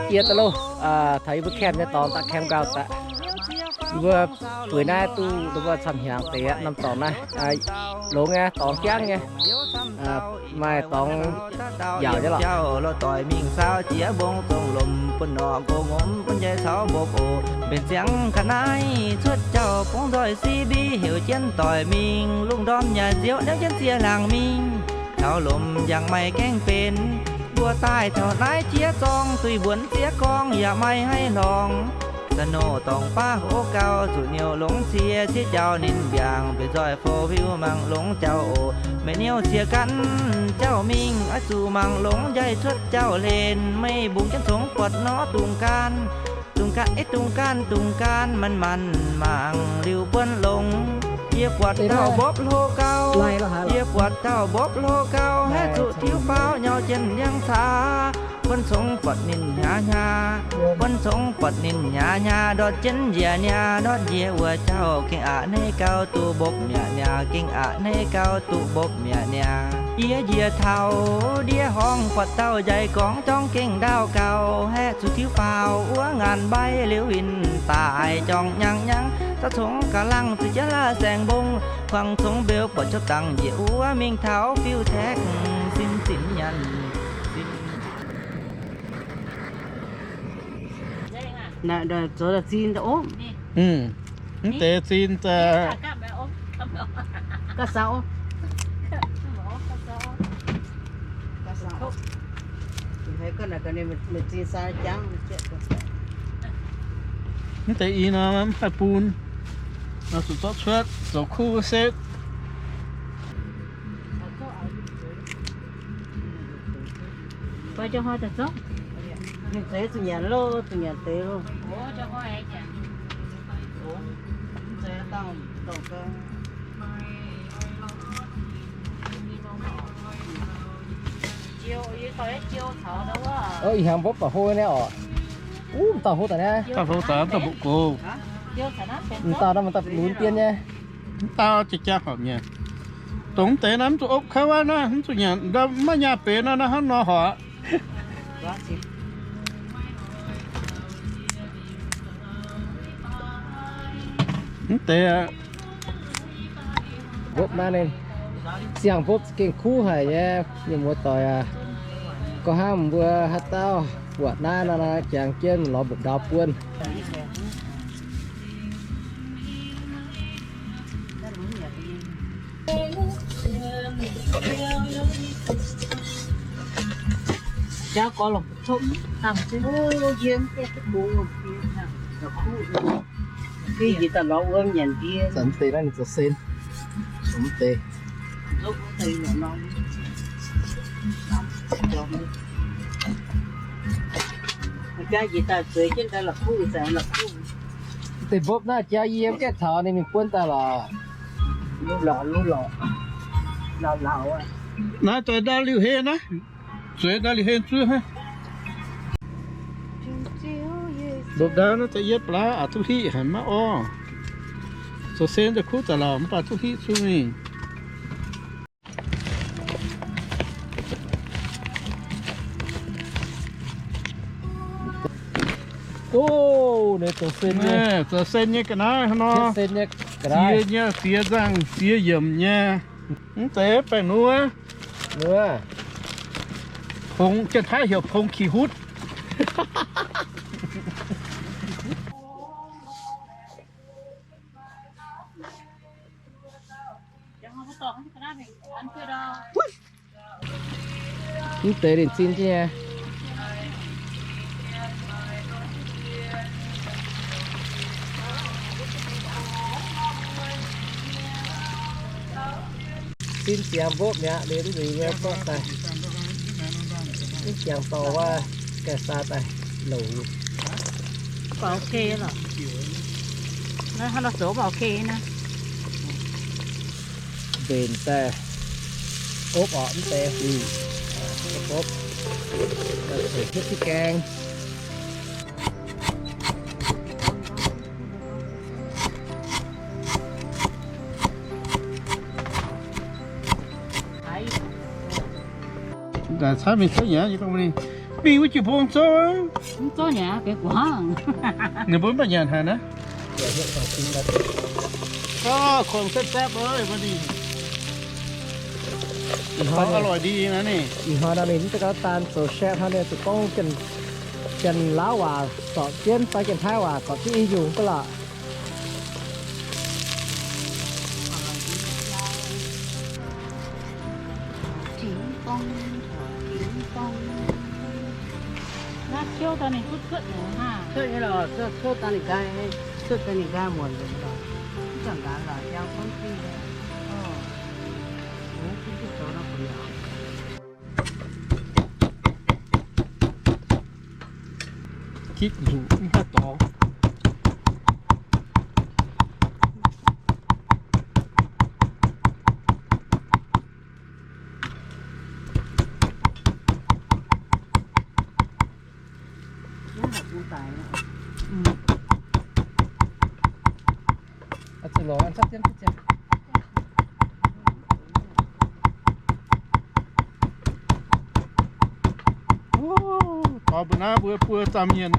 Yie daaih loh, taux yie mbuo camp nyei dorngx daaih, camp gauh daaih. Yie mbuo bueix naaiv duqv ninh mbuo camv hnyangx deix aqv, norm dorngx naaiv. Longx nyei, dorngx jangv nyei. Maaih dorngx yaauc nyei lorqc. Jauv lorz doic mingh saau jiex mbong zongh lomc bun norqc nqox ngomc bun njaih caux mbopv oc. Mbenc ziangx ga'naaiv cuotv jauv bungx nzoih C B heuc jienv doic mingh lungh ndorm nyanc nziouv niouv jienv ziex laangc mingh. Taux lomc yangh maaih gaengh benx, mbuo daaih taux naaiv jiex zorng duih mbuonx ziex gorngv yaac maaih haiz hlorngx. Snow dorngx baav hov gau, zuqc niouh longx cie, cie jauv ninh mbiaangc, mbenc nzoih four wheel mangc longx jauv oc. Meih niouh cie ganh jauv mingh, oix zuqc mangc longx njaih cuotv jauv hlen. Meih mbungx jienv congx buatc nor dungz gaanv, dungz gaanv, dungz gaanv, dungz gaanv, manc-manc mangc liuz buonv longx. Yie buatc dauh mbopv hlo gau, yie buatc dauh mbopv hlo gau, haih zuqc tiuv faaux nyau jienv liangv caax. Buonv congx buatc ninh hnyav hnyav, buonv congx buatc ninh hnyav hnyav, ndortv jienv njiec niaa, ndortv njiec wuov jauv gengh aqc hneiv gau duqv mbopv mi'aqv niaa, gengh aqc hneiv gau duqv mbopv mi'aqv niaa. Yie njiec taux ndiev horngh buatc dauh njaih gorngv jorngv gengh ndaauv gau, haih zuqc tiuv faaux wuov ngaanc mbaiv liuz winh daaih jorngv nyangv nyangv, za'gengh congx ga'langh zuqc jienv la'saengx mbong, kuangx congx mbeux buatc qopv dangx njiec wuov mingh taux Fuel Tech sin zinx nyanc. Zoux zinh ov. Mv deix zinh zaqc. Mv deix i nor mv haih bun. Nor zuqc zorqv cuotv zoux kuv setv. Zuqc nyanc loh, zuqc nyanc deix loh. Ih hnyangx mbopv baac hlo naaiv oc. Wuov, m'dauh hlo daaih naaiv. M'dauh hlo daaih, m'dauh mbuoqc gox. M'dauh naaiv, m'dauh lunx dien nyei. M'dauh jaa-jaa horpc nyei. Dongh mv deix naaiv mv zuqc opv kouv aqv naaiv, mv zuqc nyanc, maiv nyaah benx naaiv, naaiv hnangv nor horpc. Mv deix mbopv naaiv ninh siang mbopv gengh kuv haic nyei, mienh muoz-doic aac. Gorngv hnangv mbuo haaix dauh buatc naaiv nor, jangx jienv lorz mbopv ndau buonv. Mv deix naaiv ninh zoux sen. Mv deix. Mv deix mbopv naaiv jaa yie mv gaengh taux ninh mingh buonv daaih lorqc. Naaiv daaih ndau liuh heh naaiv. Zueiz ndau liuh heh zuov hnangv. Ndopv ndau naaiv daaih yietv baav aqc duqv hiqv haic maiv orv. Zoux sen daaih kuv daaih lorqc mv baac duqv hiqv zuqv mingh. Ov, ninh zoux sen nyei. Zoux sen nyei ga'naaiv hnangv nor. Sen nyei ga'naaiv. Ziex nyei, ziex nzangh, ziex yiemc nyei. Mv deix baengh nuov. Nuov. Pongx, janx-taiv heuc pongx kih hutv. Mv deix ninh zinh jienv nyei. Zinh ziangx mbopv mi'aqv, liuz mv nzuiz nyei zorqv daaih. Mv jangx dorh wuov gaengh saa daaih louc. Baac ok lorqc. Naaiv hnangv nor zoux baac ok naaiv. Mbenc daaih opv orqc mv deix. Opv, opv. Ceix hietv ziex gaeng. Camv mingh cuotv nyanc yie dongh ninh. Mingh wuov jiex bung zouv. Mv zouv nyanc, benx guangc. Ninh mbuo mv baac nyanc haic naaiv. Ov, kungx sepv-sepv ov, mv ninh. Ih hnoi naaiv ninh mv zeiz gorngv daan zoux chef hnangv, ninh zuqc gorngv Janx-Laauv waac zorpc jienv fai Janx-Taiv waac zorpc jienv i nyungc ga'laqc. Naaiv ciouv daaih ninh kuv cuotv nyei hnangv. Cuotv nyei lorqc, cuotv daaih ninh nqaai, cuotv daaih ninh nqaai muonc nzengc lorqc. Mv baac nqaai lorqc, jangx fun fih. Kitv nzuqc mv haih dorngx. Taux mbuo naaiv mbuo buo zaamc mienh.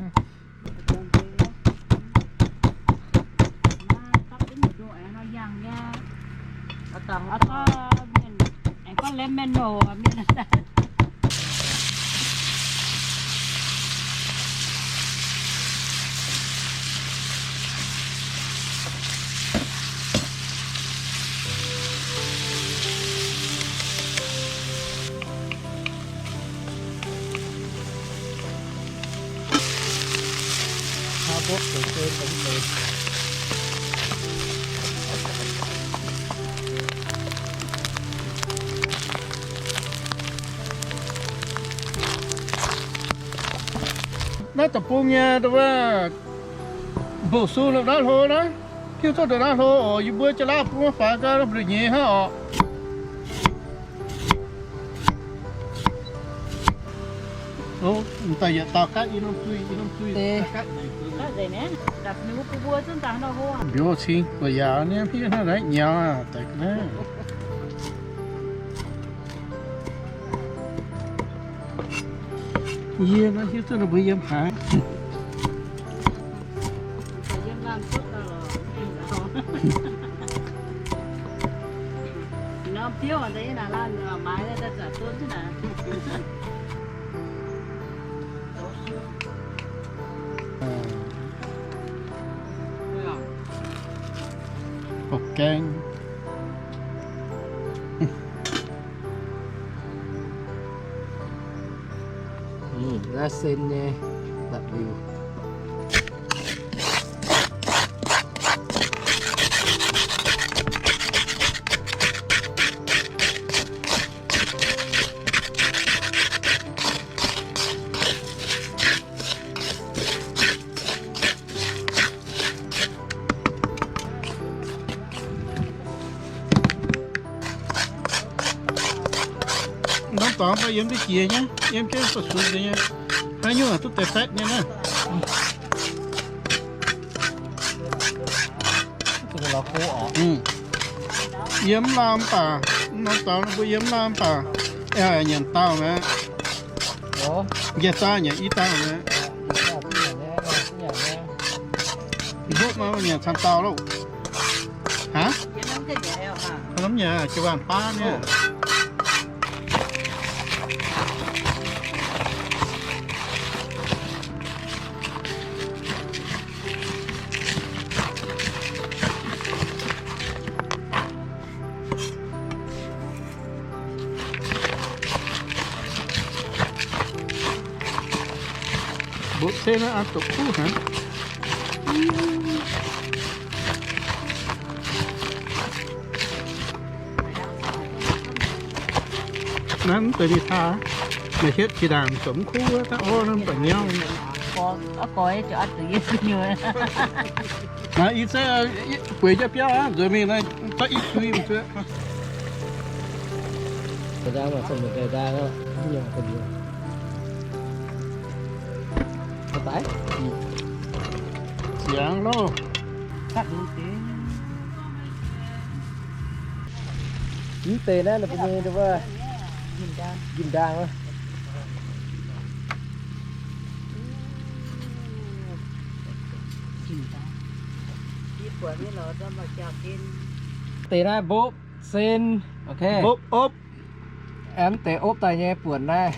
Naaiv deic-bung nyei, wuov, mbuoqc su ndongc naaiv hlo naaiv, hiuv duqv ndongc naaiv hlo oc. Yie mbuo jaa-laauv bung faix gau, mbu'ndongx nyei hnangv oc. Daaih yietc dauh gaatv i norm zuiz, i norm zuiz. Mbiauz cing buoz yaauc niaa, mv hiuv hnangv naaiv nyauz deix naaiv. Yie maiv hiuv duqv ninh mbuo yiem haaix. Bột canh. Hm, lá sen nyei lạp liuz. Norm dorngx fai yiem duqv jiex nyei, yiem jienv suqv nyei. Haaix nyungc duqv deix fatv nyei naaiv. Yiem mv laam baac, norm dorngx mbuo yiem mv laam baac, nyanc dauh mi'aqv. Njiec dauh nyanc i dauh mi'aqv. Mbopv maah, nyanc camv dauh loh. Hnangv, mv nyanc jiu waanc baav nyei. Mbuo se naaiv aqv, dopc kuv hnangv. Naaiv mv zeiz mingh taaih, meih hietv jiex ndaangc zoux mv kuv, daaih orv naaiv mv baac nyauv. Naaiv i zeiv bueix jaav biauv aqv, nzuonx mingh naaiv zorqv i kui mv zuqc. Ziangx loh. Mv deix naaiv ninh mbuo nyei wuov, njimv ndaangh wuov. Deix naaiv mbopv sen, mbopv opv. Aengx deix opv daaih nyei buonc naaiv.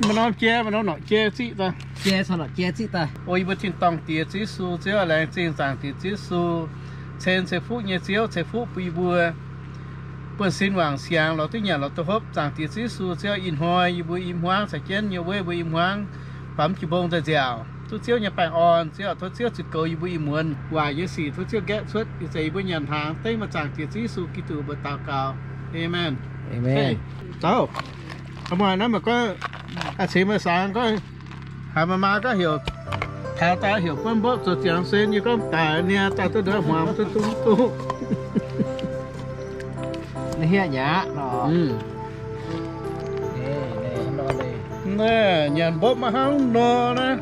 Maaih norm jai, maaih norm norqc jai ziqv daaih. Jai caux norqc jai ziqv daaih. O yie mbuo tin-dorngh Diex Ziouv Yesu, Ziouv laengz zingh zaangc Diex Ziouv Yesu, ceng ceix fuqv nyei Ziouv, ceix fuqv bun yie mbuo, buonv-sin wangc siangx lorz duqv nyanc lorz duqv hopv. Zaangc Diex Ziouv Yesu, Ziouv, ih hnoi yie mbuo i hmuangv caux jienv nyei wuov, yie mbuo i hmuangv baamz jiu mbong daaih nziaauc, duqv Ziouv nyei baengh orn. Ziouv, tov Ziouv ziux goux yie mbuo ih muonz waaic nyei sic, tov Ziouv nqaeqv cuotv ih zanc yie mbuo nyanc hnaangx. Dengv meih zaangc Diex Ziouv Yesu Giduc mbuox daux gaux. Aamen. Aamen. Zoux. Aa, muangx naaiv maaih gorngv, aa, cingx meih sangx gorngv, haaix maaih maa gorngv heuc, taux daaih heuc buonv mbopv zoux ziangx sen, yie gorngv daic niaa, daaih duqv ndortv hmuangx duqv duqv duqv. Naaiv hiav nyaqv nor. Naaiv nyanc mbopv maiv hnangv nor naaiv.